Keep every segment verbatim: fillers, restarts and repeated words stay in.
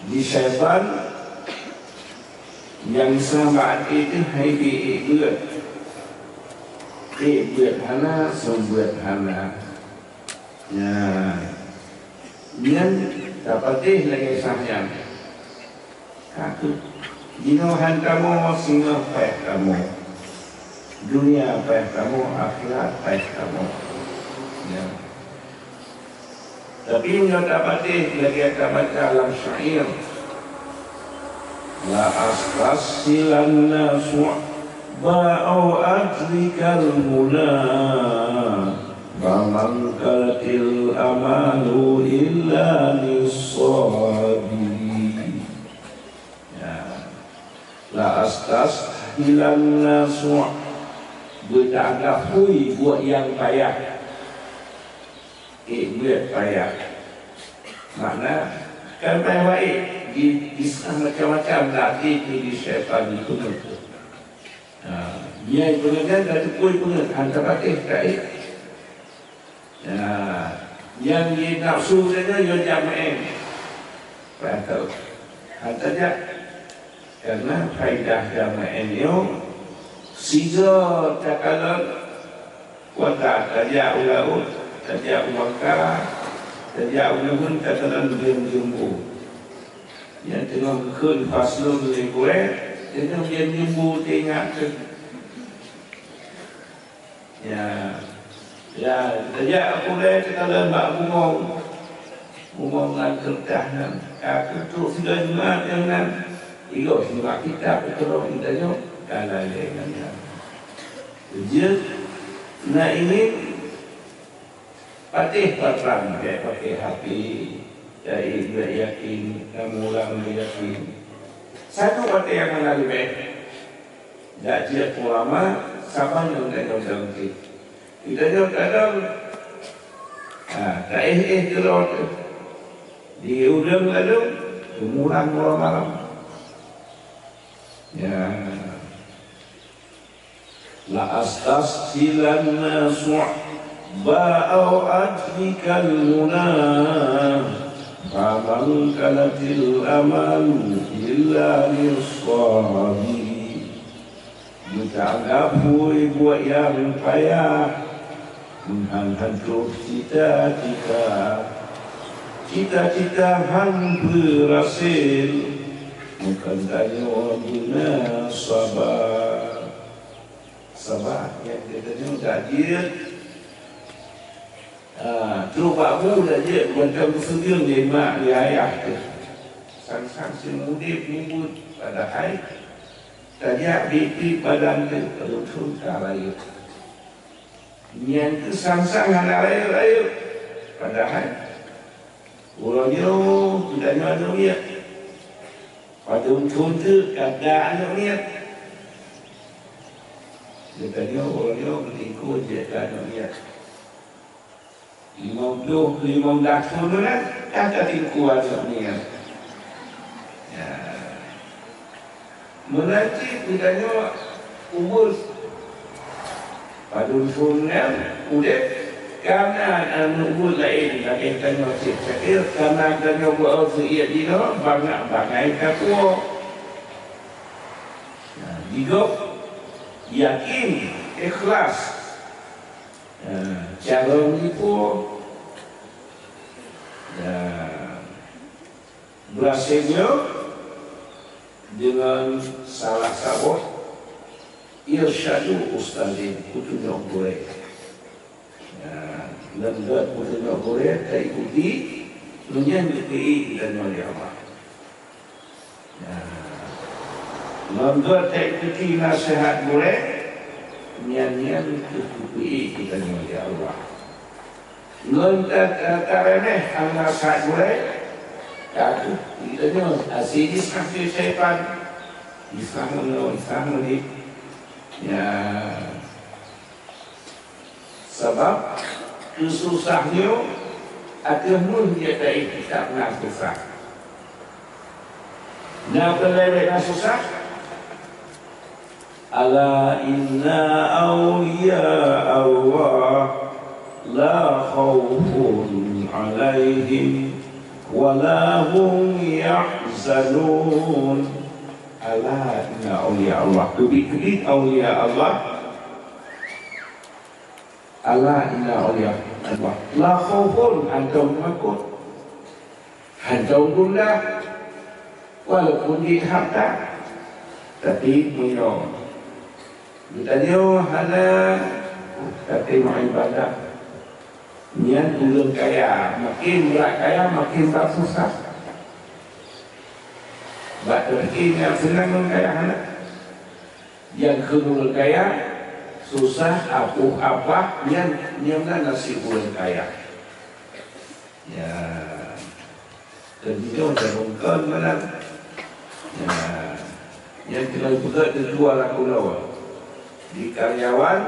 Di syaitan nyang sama até teuh hai bi ék beuet. Ék beuet hana, seumeubeuet hana. Nyan, nyan tapatéh lagée sahnyan. Ka keuh, jinoe han tamoe, singoh paih tamoe. Dunia paih tamoe, akhirat paih tamoe. Ya. Tapi meunyoe tapatéh lagée tabaca lam syair, "La astashilanna su'ba au adrikal muna, faman kalatil amalu illa nissabi." Ya. "La astashilanna su'," beutanggap phui buet nyang payah. Ék beuet payah. Makna, kan payah baék, di, diseurah macam-macam lagée keu di syaitan jipeungeut. Ha, nyan peungeut nyan ka teupui peungeut, han tapatéh ka ék. Ha, nyang di nafsu teuh nyoe jak meu'én. Paham tak? Han tajak. Karena faedah jak meu'én nyoe, sigoe takalon Kuasa tajak u laôt, tajak u baka, tajak u nyoe, takalon jeuem jumbu. Nyang teungoh geukheun paslon lé gurée, teungoh jeuem jumbu teuingat teuh. Ya, ya, tajak u gurée takalon bak bungong. Bungong ngon keureutah nyan, ka keutrok sidroe jeumaat nyang nan, ilok simak kitab keudroe geutanyoe, ka lalée ngon nyan. Jeuet na ingin patéh patrang bèk paké H P, cari bèk yakin, kamoe ureueng yakin. Satu patéh nyang hana leubeh. Jak jeuet ulama, saban nyang geutanyoe dong cit. Geutanyoe kadang, ha, taéh-éh keudroe teuh. Di ureueng lalu, teumurang uroe malam. Ya. La astashilanna su'ba au adrikal muna, faman kanatil amalu illa lis-shabi. Meutanggap phui buet nyang payah, meuhan hantom cita-cita. Cita-cita han beurhasil, meukan tanyoe beuna saba. Saba nyang geutanyoe dak jeuet. Ah, trok bak bu dak jeuet, mantong geuseudeueng lé mak lé ayah teuh. Sang-sang seumudeb mubuet, padahai tajak biet-biet badan teuh, padum thon ka rayeuk. Nyan keuh sang-sang hana rayeuk-rayeuk, padahai uroe nyoe geutanyoe aneuk miet. Padum thon teuk ka da aneuk miet. Geutanyoe uroe nyoe geutingkue jeuet keu aneuk miet. Limong ploh keu limong blah thon meunan ka tatingkue aneuk miet. Ya. Meunan cit geutanyoe ubus. Padum thon nyan udeb, kana aneuk buet laén lagèe tanyoe cit. Ka na tanyoe beu-o seuiet jinoe bangai-bangai tapuwoe. Nah, jigob yakin, ikhlas. Nah, carông jipuwoe. Nah, beurasé nyoe deungon salah saboh irsyadu ustazin, peutunyok gurée. Ya, ngon gét peutunyok gurée taikuti, nyan geukeuiek geutanyoe lé Allah. Ya. Ngon gét taikuti naseuhat gurée, nyan-nyan keuh geukeuiek geutanyoe lé Allah. Ngon ta-, ta-, taréméh naseuhat gurée, ka keuh geutanyoe asie jiseurah keu syaitan. Jiseurah meunoe, jiseurah meunan. Ya. Sabab keususah nyoe ateueh meuh jeuet taéh kitab na susah. Na peuleueh na susah. Ala inna awliya Allah la khaufun alaihim Wa la hum yahzanun. Ala inna auliya Allah. Keubiet-keubiet aulia Allah. Ala inna auliya Allah. La khaufun, hantom takot. Hantom gundah. Walaupun jih hareuta. Tapi meunyoe geutanyoe hana tatem ibadah, nyan ureueng kaya, makin brat kaya, makin brat susah. Bak teupike nyang seunang ngon kaya hana. Nyang kheun ureueng kaya, susah, apoh, apah, nyan, nyan na nasib ureueng kaya. Ya. Dan jinoe tabongkon meunan. Ya. Nyang keuneuk peugah teuh dua lakoe. Di karyawan,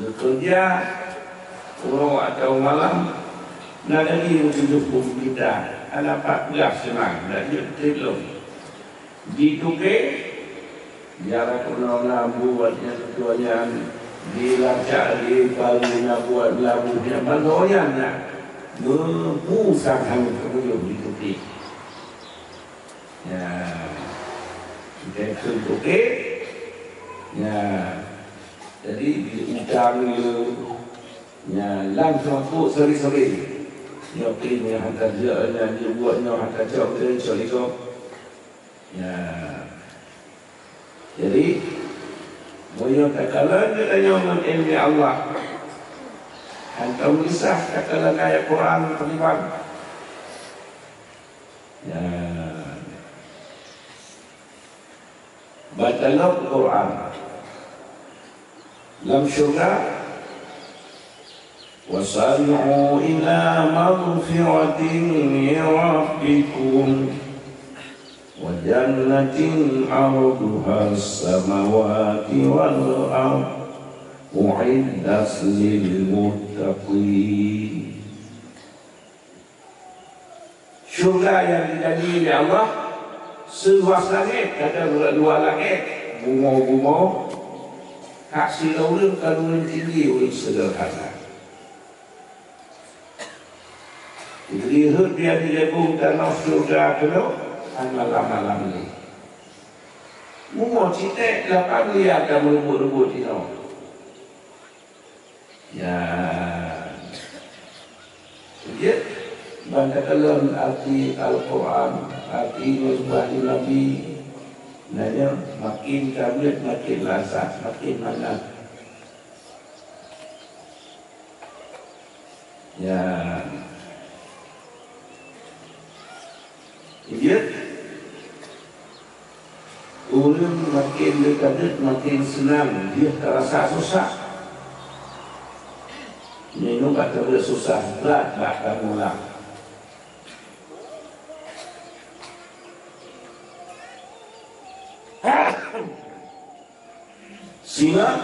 geukeureuja uroe atawa malam, na lagi meununjuk peumita, hana pat peugah seunang, dak jeuet treb lom. Di tuke, ya lakoe na buet nyang tutoe nyan, di lacak, di palu na buet labuh nyan, ban lôn nyan na. Meupusang hana keumuyueng di tuke. Ya, kita itu tuke. Ya, jadi di utang ni, ya, langsung aku seri-seri. Ya, oke, ya, hantar je, ya, dia buat, ya, hantar je, oke, insya Allah. Ya. Jadi, meunyoe takalon geutanyoe ngon ilmu Allah, hantom meusah takalon ayat Quran teuliban. Ya. Baca lom Quran. Lam syurga, "Wasari'u ila maghfiratin min rabbikum wa jannatin 'arduhas samawati wal ard u'iddat lil muttaqin." Syurga nyang jijanji lé Allah, siluwah langét, kadang luwah langét, bumoe-bumoe, hak sidroe ureuëng ka ureuëng tinggi, ureuëng seudeurhana. Jiheuet bak jilebong tanoh syurga keunoe, hana malam-malam lé. Bumoe citek lapan lia ka meureubot-reubot inoe. Ya. Jeuet ban takalon arti Al-Quran, arti meuseubahi Nabi, nanya makin tabeuet, makin lazat, makin mangat. Ya. Jeuet. Ureuëng makin geutabeuet makin seunang, jih tarasa susah. Meunyoe bak tabeuet susah, brat bak tamulang. Singoh,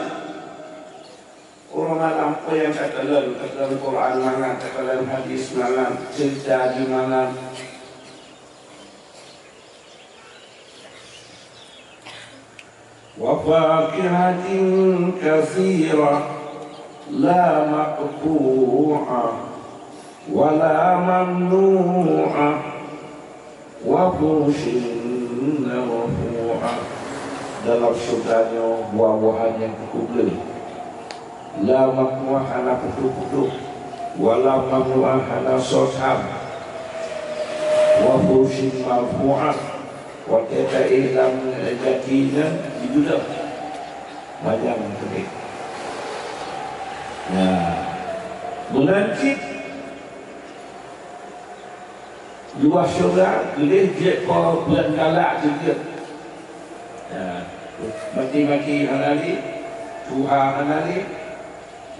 ureuëng malam peue nyang takalon, takalon Quran mangat, takalon hadis mangat, ceurita di mangat. Wa fakihatin katsirah, la maqtu'ah, wa la mamnu'ah, wa furushin marfu'ah. Dalam syurga nyoe buah-buahan nyang teupeubeuet. La maqtu'ah hana putôh-putôh, wa la mamnu'ah hana sot ham. Wa furushin marfu'ah, watée taéh lam gaki nyan jidudoe. Manyang teubit. Nah, meunan cit luwah syurga, geuleh jeuet po bulan galak jeuet. Ya, maki-maki hana lé, tuha hana lé.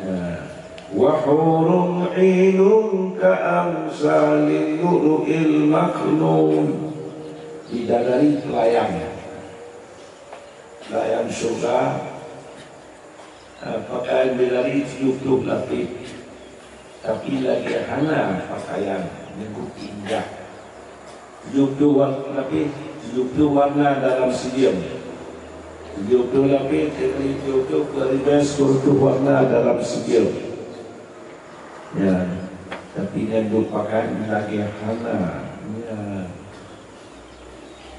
Ya. Wa hurun 'ainun ka amsalil lu'lu'il maknun. Bidadari pelayan. Pelayan syurga, eh, pakaian bidadari tujoh ploh lapéh. Tapi lagée hana pakaian nyang indah. Tujoh ploh wa-, lapéh, tujoh ploh warna dalam sijeuem. Tujoh ploh lapéh, tujoh ploh peuet ribée sikureueng ploh warna dalam sijeuem. Ya. Ingat dupakan lagèe hana. Ya.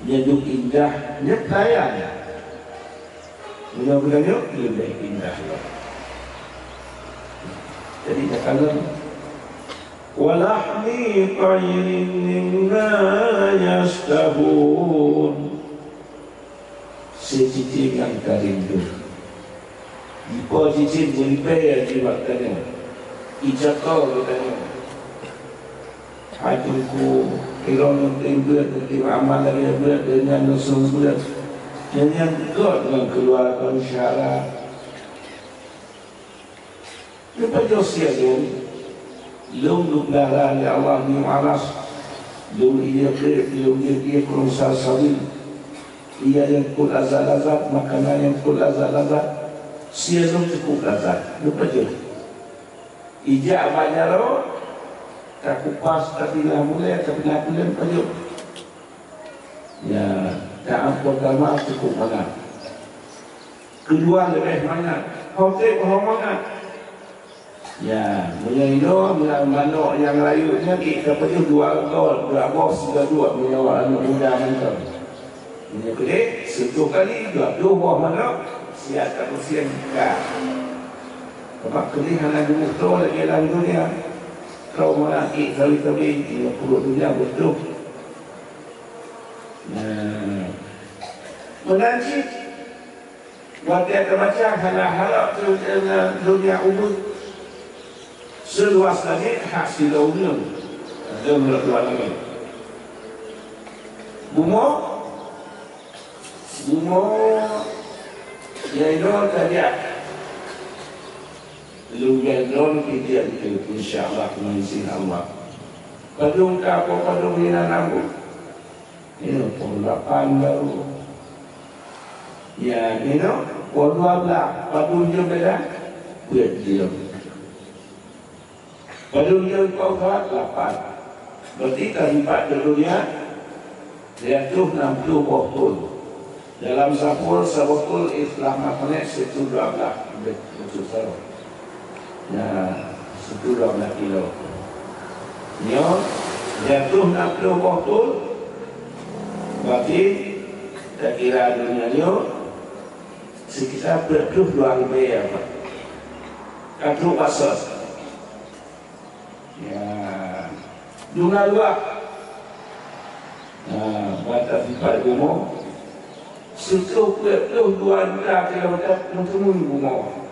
Nyan duek indah, nyan pelayan. Meunyoe geutanyoe leubeh indah lom. Jadi takalon, "Wa lahmi thairin mimma yashtahun." Sicicém nyang tarindu. Ipo cicém meulibée jiwat tanyoe. Ijakoe geutanyoe. Hai Teungku, ilôn neutem beuet, neutem amal lagée beuet, deungon neuseumeubeuet. Nyan nyang gét ngon keuluwarga syara. Neupajoh sie lôn, lôn geupeulara lé Allah di aras. Lôn ié treb, lôn ié keurusa sawi. Ié nyang kut lazat-lazat, makanan nyang kut lazat-lazat. Sie lôn cukôp lazat. Neupajoh. Ijak bak jaroe, takupas, tapinah bulée, tapinah peuleueng pajoh. Ya, taamphon tamah cukôp mangat. Keudua leubeh mangat. Ho treb ho mangat. Ya, meunyoe inoe, meunyoe manok nyang rayeuk nyan, ék tapajoh dua goe, dua boh sigoe duek meunyoe aneuk muda mantong. Meunyoe keudeh, siplôh kali, dua plôh boh manok, siat tapeusieng ka. Sabab keudeh hana geumutroe lagée lam dunia. Troe mangat ék sawi-sawi, meunyoe peuruek dunia beutôh. Nah, meunan cit, watée tabaca hana harab keu donya ubeut, seuluwas langét hak sidroe ureuëng, deuh lôn tuan langét. Bumoe, bumoe, nyang droe tajak. Lôn gét droe pih jeuet keu, insya Allah, ngon izin Allah. Padum ka po padum inan ambu. Inoe poh lapan baru. Ya, inoe poh dua belas, padum jeuem beda? Peuet jeuem. Padum jeuem poh dua lapan. Berarti ka lipat di dunia, seratus enam puluh boh thon. Dalam saboh, saboh thon, eh, lama sangat, seratus dua belas, betul, betul, salah. Nah, seratus dua belas kilo. Nyoe, seratus enam puluh boh thon, berarti takira dunia nyoe sekitar dua puluh dua ribu ya, Pak. Ka trok basa. Ya, dua luwah. Nah, bata sifat bumoe, seutoh peuet ploh dua juta kilometer meuteumui bumoe.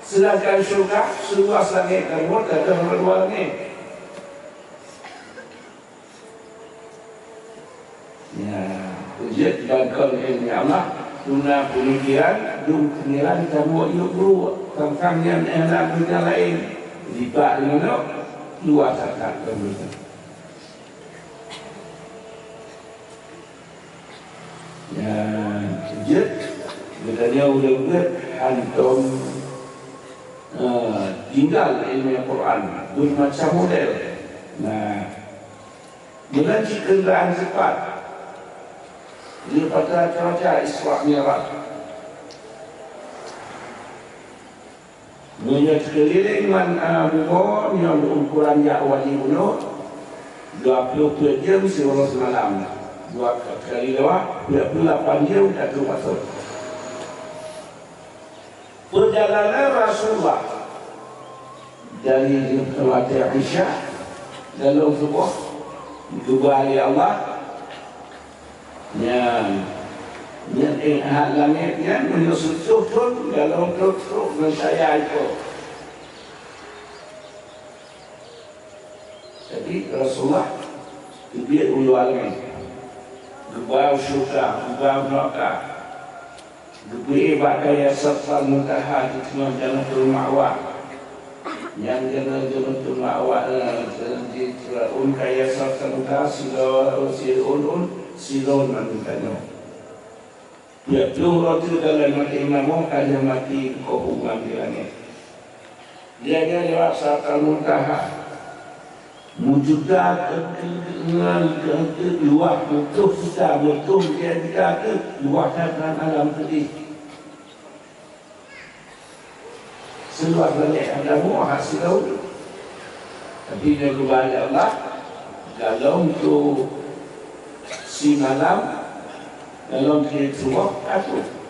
Sedangkan syurga, seuluwas langét dan bumoe, ka deuh dua langét. Ya, jeuet ban kon ilmu Allah, guna peumikiran, dum peumikiran kamoe yue guru, teuntang nyan hana guna laén, dibak lé manok, luwa that-that lom guna. Ya, jeuet, geutanyoe ureuëng beuet hantom, eh, tinggal ilmu Al-Quran, bermacam model. Nah, Meunan cit keundaan sifat, lé pada cuaca Isra Mi'raj. Meunyoe teukeulileng ngon, a, bumoe nyoe ukuran jak wali bunoe, dua ploh peuet jeuem siuroe seumalam, dua kali dua, peuet ploh lapan jeuem ka trok basa. Peurjalanan Rasulullah dari watèe Isya, golom suboh, geuba lé Allah, nyan, nyan, eh, hat langèt nyan, meunyoe seutoh thon, golom trok-trok ngon saya ipo. Jadi, Rasulullah teubiet u luwa langèt, geuba u syeuruga, geuba u neuraka, geubri bak kayèe Sidratal Muntaha di teungoh Jannatul Ma'wa. Nyang keunoe Jannatul Ma'wa, eh, di, di, un kayèe Sidratal Muntaha, sidroe, sidroe, un, sidroe ngon geutanyoe. Peuet ploh droe teuh dalam maté namoe ka lheueh maté keu hubungan di langèt. Lheueh nyan lewat Sidratal Muntaha. Meujuta keu, keu, keu, keu, keu luwah, meutuh juta, meutuh juta keu luwah that ngon alam keudéh. Seuluwah langèt hana muah silalu. Tapi nyoe geuba lé Allah, golom tu simalam, golom tu suboh, ka troh.